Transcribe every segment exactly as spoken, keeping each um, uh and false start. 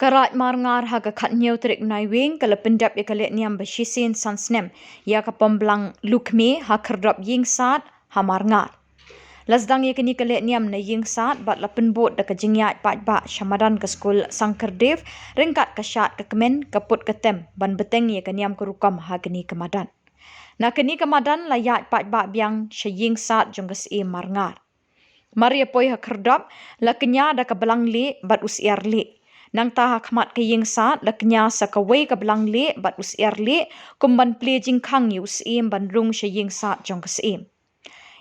Ka Raid Marngar ha ka khathynñiew tarik Naiwieng ka la pyndep ïa ka lehniam ba shisien san snem ïa ka Pom Blang Lukmi ha Khyrdop Ïingsad ha Marngar. La sdang ïa kane ka lehniam na Ïingsad bad la pynbud da ka jingïaid paidbah sha madan ka skul Sangkyrdev, ryngkat ka shad ka kmen, ka put ka tem ban bteng ïa ka niam ka rukom ha kane ka madan. Na kane ka madan la ïaid paidbah biang sha Ïingsad jong ka Syiem Marngar. Mar ïa poi ha Khyrdop, la kñia da ka blang lieh bad u syiar lieh. Nangta ha khmat ka Ïingsad la kñia sa kawei ka blang lieh bad u syiar lieh, kum ban plie jingkhang ïa u Syiem ban rung sha Ïingsad jong ka Syiem.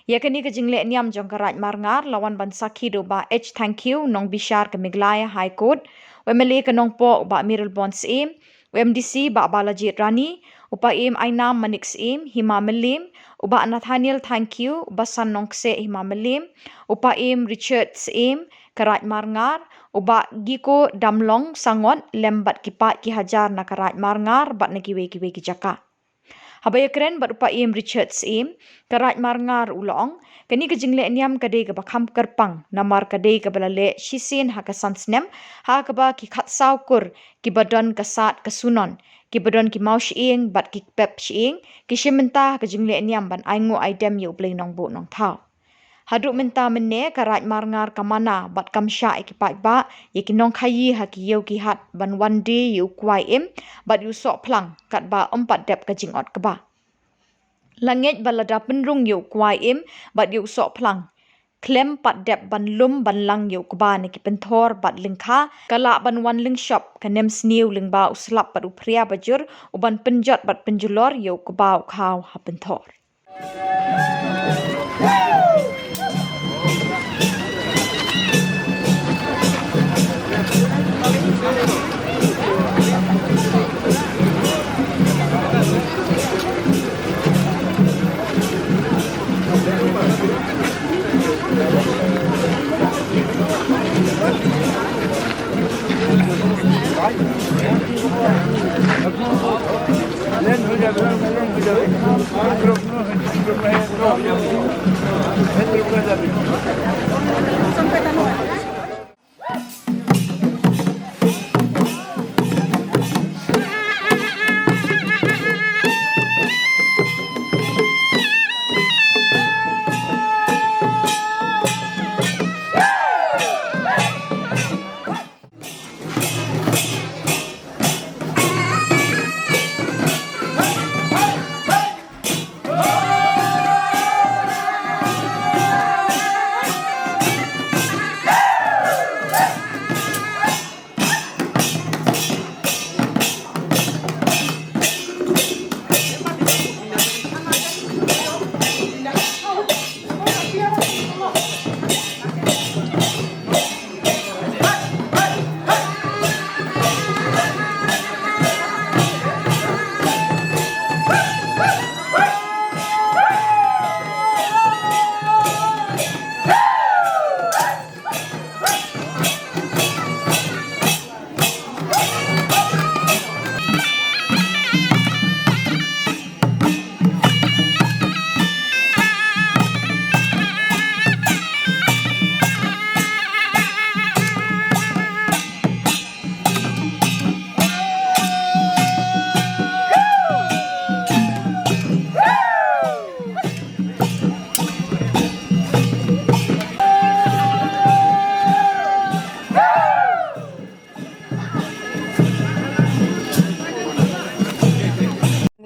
Ïa kane ka jinglehniam jong ka Raid Marngar la wan ban sakhi da u Bah H Thangkhiew, nongbishar ka Meghalaya High Court, u M L A ka Nongpoh u Bah Mayralborn Syiem, u M D C Bah Balajied Rani, u Paiem Ainam Manik Syiem, Hima Mylliem, u Bah Nathaniel Thangkhiew, u Basan Nongkseh, Hima Mylliem, u Paiem Richard Syiem, ka Raid Marngar, u Bah Giko Damlong Sangot, lem bad ki paid ki hajar na ka Raid Marngar bad na kiwei kiwei ki jaka. Haba ïakren bad u Paiem Richard Syiem, ka Raid Marngar u la ong, kane ka jinglehniam ka dei kaba kham kyrpang, namar ka dei kaba la leh shisien ha ka san snem, ha kaba ki khatsaw kur, kiba don ka sad ka sunon, kiba don ki mawshyieng bad ki pep shyieng, ki shim bynta ha ka jinglehniam ban ainguh aidem ïa U Blei Nongbuh Nongthaw. Haduh mynta mynne ka Raid Marngar ka mana bad kam shah ïa ki paidbah, ïa ki nongkhaïi ha ki ïew ki hat ban wan die ïa u kwai im bad ïa u sohphlang katba ym pat dep ka jingot kba. La ngeit ba lada pynrung ïa u kwai im bad ïa u sohphlang khlem pat dep ban lum ban lang ïa u kba na ki pynthor bad lyngkha, ka lah ban wan lyngshop ka nemsniew lyngba u slap bad u phria bajur, u ban pynjot bad pynjulor ïa u kba u khaw ha pynthor.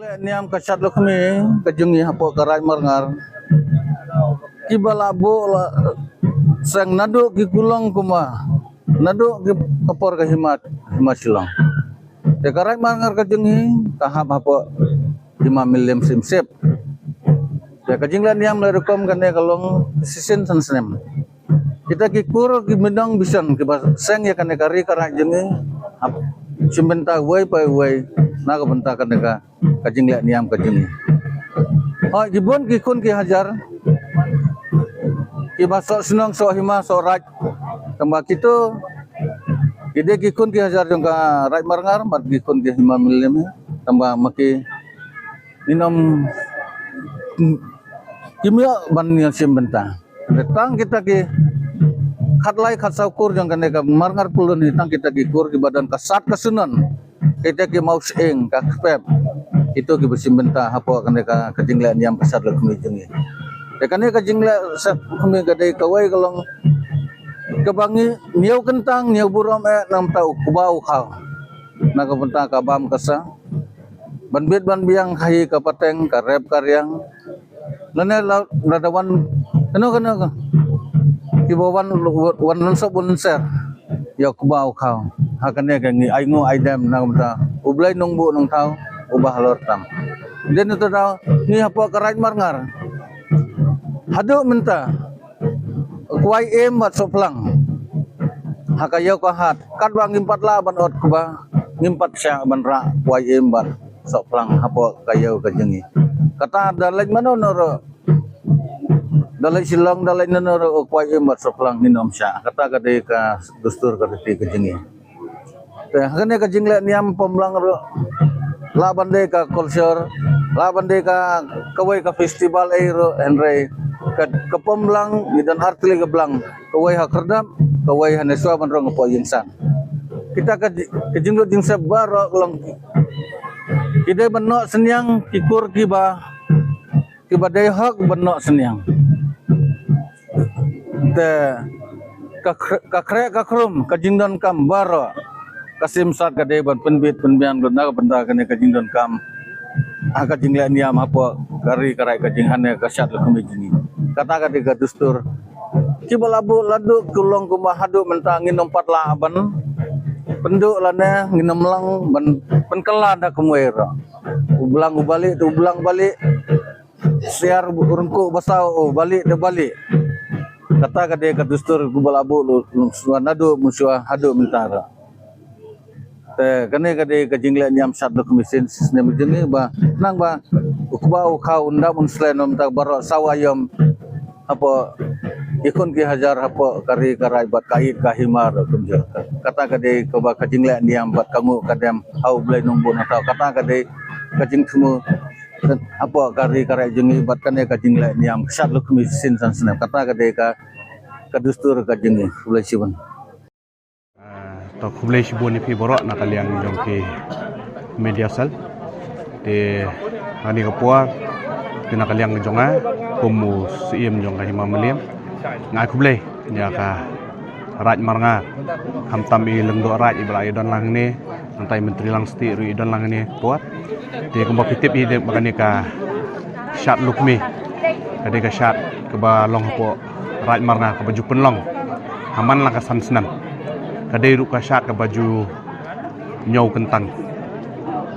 Leh niam ka Shad Lakshmi ka jong ngi hapoh ka Raid Marngar. Kiba la buh la seng naduh ki kulong kumba, naduh ki ka por ka hima, hima Shillong. Te ka Raid Marngar ka jong ngi ka hap hapoh Hima Mylliem Syiemship. Te ka jingleh niam la rukom kane ka long shisien san snem. Kita ki kur ki mynnong bishar kiba seng ïa kane ka ri ka raid jong ngi hap shim bynta uwei pa uwei na ka bynta kane ka, ka jingleh niam ka jong ngi. Hooid, ki bun ki khun ki hajar kiba soh shnong, soh hima, soh raid. Tangba kito ki dei ki khun ki hajar jong ka Raid Marngar bad ki khun ki Hima Mylliem. Tangba ma ki ngin ym, kim ïoh ban ïa shim bynta. Tang kita ki khatlai khatsaw kur jong kane ka Marngar Pyllun hi tang kita ki kur kiba don ka sat ka sunon. Kita ki mawsieng ka kpep. Ito kiba shim bynta hapoh kane ka, ka jingleh niam ka Shad Lakhmi jong ngi. Te kane ka jingleh Shad Lakhmi ka dei kawei ka long kaba ngi ñiew kyntang, ñiew burom eh na ka bynta u kba u khaw. Na ka bynta ka bam ka sa. Ban bit ban biang ha hi ka pateng, ka rep ka riang. Lane la, lada wan, kano, kano, ka. Kiba wan, wan lynsop, wan lynser. Ïa u kba u khaw. Ha kane ka ngi ai nguh ai dem na ka bynta U Blei Nongbuh Nongthaw, uba halor tam. Dei na kata daw, ngi hapoh ka Raid Marngar. Haduh mynta. Kwai im bad sohphlang. Ha ka ïew ka hat. Katba ngim pat lah ban ot kba. Ngim pat shah ban rah kwai im bad sohphlang hapoh ka ïew ka jong ngi. Kata da leit mano no ruh. Da leit Shillong, da leit mano ruh, kwai im bad sohphlang ngin ym shah. Kata ka dei ka dustur ka riti ka jong ngi. Te, ha kane ka jingleh niam pynblang ruh. Lah ban dei ka culture, lah ban dei ka, kawei ka festival ei ruh, hynrei ka, ka pynblang, ngi don artylli ka blang, kawei ha khyrdop, kawei ha ne shuwa ban rung hapoh ïing san. Kita ka ji-, ka jingduk jingsep baroh ka long ki dei ban noh synñiang ki kur kiba kiba dei hok ban noh synñiang. Te ka khr-, ka khreh ka khrum ka jingdonkam baroh ka sim sat ka dei ban pynbit pynbiang lut na ka bynta kane ka jingdonkam. Ha ka jingleh niam hapoh ka ri ka raid ka jinghan ne ka Shad Lakhmi jong ngi. Kata ka dei ka dustur. Kiba la buh la duh ka long kumba haduh mynta ngin ym pat lah ban pynduh lane ngin ym lah ban pynkylla da kumwei ruh. U blang u bali, u blang bali. Siar u ryngkuh ba saw, u bali te bali. Kata ka dei ka dustur kiba la buh lut, lut shuwa naduh mynshuwa haduh mynta ruh. Te kane ka dei ka jingleh niam Shad Lakhmi shisien shisnem jong ngi ba nang ba u kba u khaw un dap un slem namar baroh saw aïom hapoh ki khun ki hajar hapoh ka ri ka raid bad ka ïit ka hima ruh kumjuh. Kata ka dei kaba ka jingleh niam bad ka nguh ka dem ha U Blei Nongbuh Nongthaw. Kata ka dei ka jingthmu hapoh ka ri ka raid jong ngi bad kane ka jingleh niam ka Shad Lakhmi shisien san snem. Kata ka dei ka, ka dustur ka jong ngi. Khublei shibun. Ah, to khublei shibun ïa phi baroh na ka liang jong ki media cell. Te ha kane ka por te na ka liang jong nga kum u Syiem jong ka Hima Mylliem, nga ai khublei ïa ka Raid Marngar, khamtam i Lyngdoh Raid iba la ïadon lang hangne, nangta i Myntri Langstieh ruh i don lang hangne por. Te kumba phi tip hi ba kane ka Shad Lakhmi ka dei ka shad kaba long hapoh Raid Marngar kaba ju pynlong ha man la ka san snem. Ka dei ruh ka shad kaba ju ñiew kyntang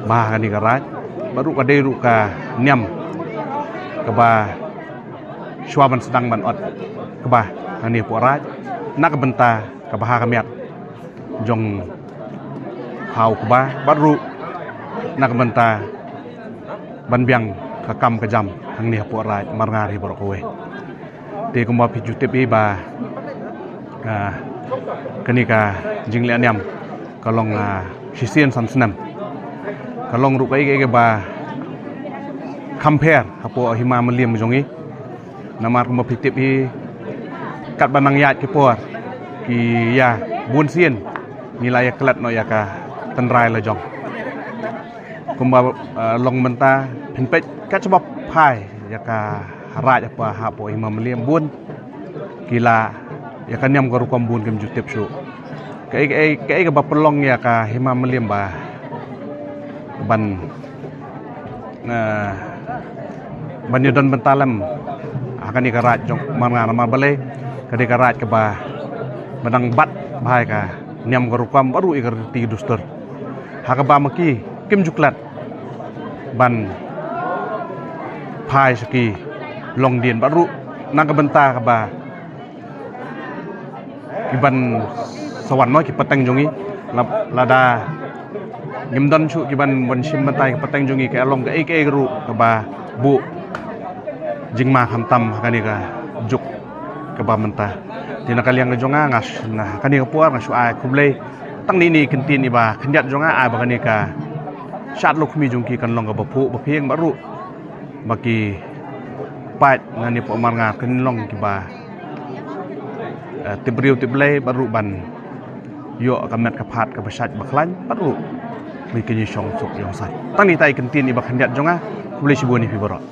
bha ha kane ka raid, bad ruh ka dei ruh ka niam kaba shuwa ban sdang ban ot kba hangne hapoh raid na ka bynta ka bha ka miat jong u khaw kba bad ruh na ka bynta ban biang ka kam ka jam hangne hapoh Raid Marngar hi baroh kawei. Te kumba phi ju tip hi ba, ah, kane ka jingleh niam ka long, ah, shisien san snem. Ka long ruh kaei kaei kaba kham pher hapoh Hima Mylliem jong ngi. Namar kumba phi tip hi katba nang ïaid ki por ki ïa bun sien ngi la ïa klet noh ïa ka tynrai la jong. Kumba, eh, long mynta phin peit ka jubab phai ïa ka raid hapoh, hapoh Hima Mylliem bun ki la ïa ka niam ka rukom bun kim ju tip shuh. Kaei kaei kaei kaba pynlong ïa ka Hima Mylliem ba ban, eh, ban ïadon bynta lem ha kane ka raid jong Marngar namar balei ka dei ka raid kaba ba dang bat bha ïa ka niam ka rukom bad ruh ïa ka riti dustur. Ha kaba ma ki kim ju klet ban phai sha ki longdien bad ruh na ka bynta kaba ki ban sa wan noh ki pateng jong ngi. La, lada ngim don shuh ki ban, ban shim bynta ki pateng jong ngi ka long kaei kaei ruh kaba buh jingma khamtam ha kane ka juk kaba mynta. Te na ka liang ka jong nga, nga sh-, na kane ka por nga shu ai khublei tang ine i kyntien iba khyndiat jong nga, ai ba kane ka Shad Lakhmi jong ki kan long kaba phuh ba phieng bad ruh ba ki paid na ne poh Marngar kin long kiba Eh, tip briew tip Blei bad ruh ban ïoh ka met ka phad kaba shait ba khlaiñ bad ruh ba kin ïashong suk ïashong sai. Tang ni tai ka ktien iba khyndiat jong nga. Khublei shibun ïa phi baroh.